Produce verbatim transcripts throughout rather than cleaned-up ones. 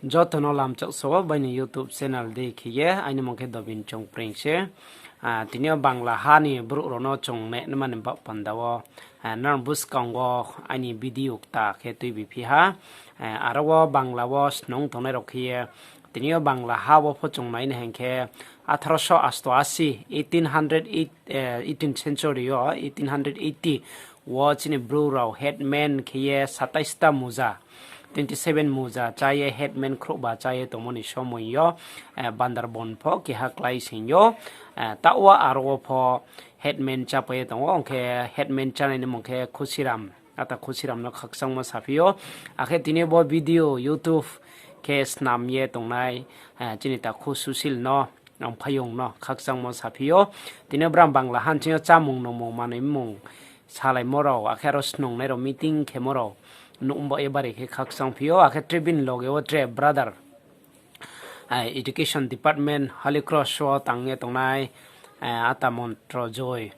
Joto no lamchak so, baini YouTube channel dei khe ye, aini mung khe Dobin Chongpreng se. Ah, tini yo Bangla ha ni brouh rao no chung nai nma ni baoh panda wo, ah, nang buskang wo aini video kta khe tuibi phi ha. Ah, aro wo Bangla wo snung tongnai rao khe ye, tini yo Bangla ha wo pho chung nai ni hing khe, atharo so asto asi, eighteen hundred eight, eh, eighteen century yo, eighteen hundred eighty wo chini bru rao headman khe ye satais ta muja, twenty seven muja chá ye headman khrouhba chá ye tongmo ni somoi yo, eh, Bandarban pho keha klái sing yo, eh, taoh wo aro wo pho headman chápai ye tong ou, ong khe headman chánai ni mung khe Khusiram, ata Khusiram no khakchangmo saphi ou, akhe tini bo video YouTube khe snam ye tongnai, eh, chini takhu Susil no, ang phaiyong no khakchangmo saphi ou. Tini brang Bangla ha ni sing yo chámung nungmung manoi mmung salaimo rao, akhe aro snungnai rao meeting khemo rao nuh bo ye bari khe khakchang phi ou, akhe tre bini loge wo tre brother, eh, education department Holy Cross wo tang ye tongnai, eh, ata Montro Joy,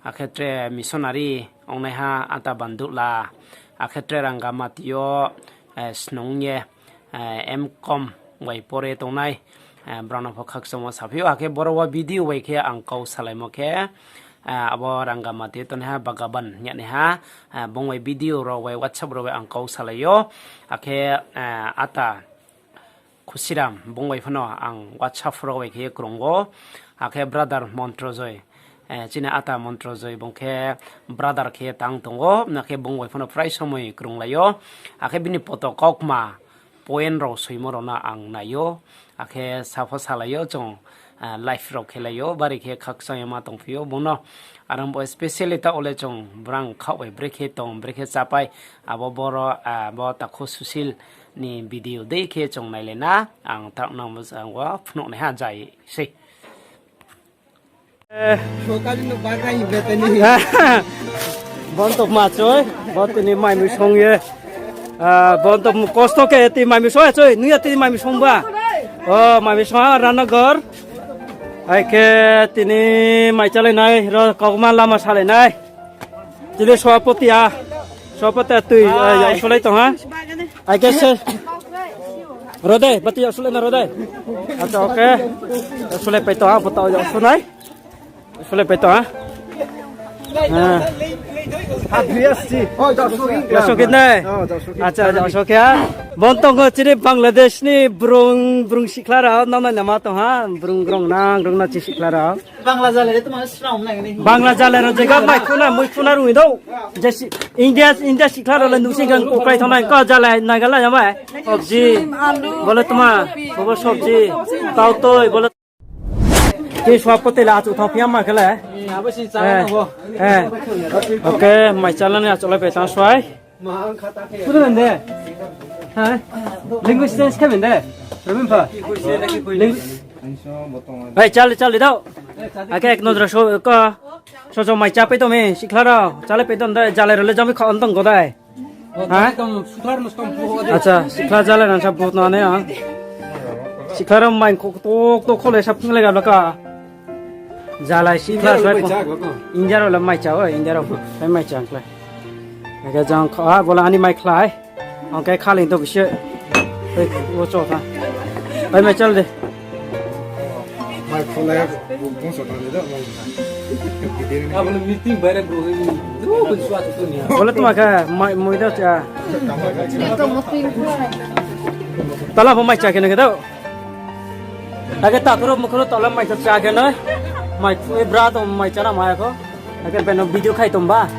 akhe tre missionary ongnaiha ata Banduhla, akhe tre Rangamati yo, eh, snung ye, eh, M Com bai pore tongnai, eh, brao no pho khakchangmo saphi ou, akhe boro wo video bai khe ang kau salaimo khe, eh, abo Rangamati tongnaiha Bagaban yanaiha, eh, bung bai video rao bai WhatsApp rao bai ang kau salai ou, akhe, eh, ata Khusiram, bung bai phano ang WhatsApp rao bai khe krung ou, akhe brother Montrojoi, eh, chini ata Montrojoi bung khe brother khe tang tong ou, akhe bung bai phano prai somoi krunglai ou, akhe bini poto kaukma point rao soimo rao no ang nai ou, akhe sapho salai ou chung, ah, live rao khelai ou, bari khe khakchang ye ma tongphi ou bung no. Aro bo specially taoh le chung brang khaoh bai brekhe tong, brekhe chápai, abo boro, ah, bo takhu Susil ni video dei khe chung nailai na, ang taoh nang bo ang wo phnuh naiha jai sei. Bo to ma choi, bo tini mai mui song ye. Ah, bo to kosto khe tini mai mui song ye choi, nung ya tini mai mui song ba. O, mai mui song ha Ranagor. Ai khe tini mai chálai nai, ro kauma lama salai nai. Tini sobhapoti a, sobhapoti a tui, ah, ya solai tong ha. Ai khe se. Rodai, bati ya solai na rodai. Acha, okay. Solai pai tong ha, bata ya solai. Solai pai tong ha. Ya soke nai. Acha, ya soke ha. Bo tong kho chini Bangladesh ni brung, brung sikhla rao, nang nai nama tong ha. Brung grong nang, grong na chi sikhla rao. Bangla jalai rao jega mai khuna, mui khuna rung dou. Je si, India, India sikhla rao le nusi gan kokrai thongnai, ko jalai nai gala ya mai. Sobji. Bole tma, bobo sobji. Tau toi, bole. Ke sobhapoti le achouh thao phi ya ma khe le. Eh. Okay, mai chálani achouh lai pai tang suai. Kudu mende. Ha? Language change khe mende. Remember? Langu- Hey, chale, chale dao. Ake ek nodra so, ko. So, so, mai chá pai tong mi, sikhla rao. Chale pai tong dai, jalai rao le jami kha on tong go dai. Ha? Acha, sikhla jalai nang sa but na ne, ha? Sikhla rao mai kho, tok, tok, kho le sa phung le ga ka. Jalai sikhla India rao suai mai pho. Cha ko. India rao le mai cha, o, India rao pho. Mai, mai cha, khlai. Ake jang kho, ha, bola ani mai khlai. Ang khe khaling to bisi. Oi, wo cho tha. Oi, mai chal de. Mai khulai, bung so tang de, mai. Abo meeting bai ra bro, ni. Bro, bung so atu tu ni. Bole tma khe, mai, moi da cha. Tala bo mai cha khe na khe do. Ake takro mukro tala mai cha khe na. Mai, bra to mai cha na mai ko. Ake beno video khai tong ba.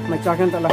Mai cha khe tala.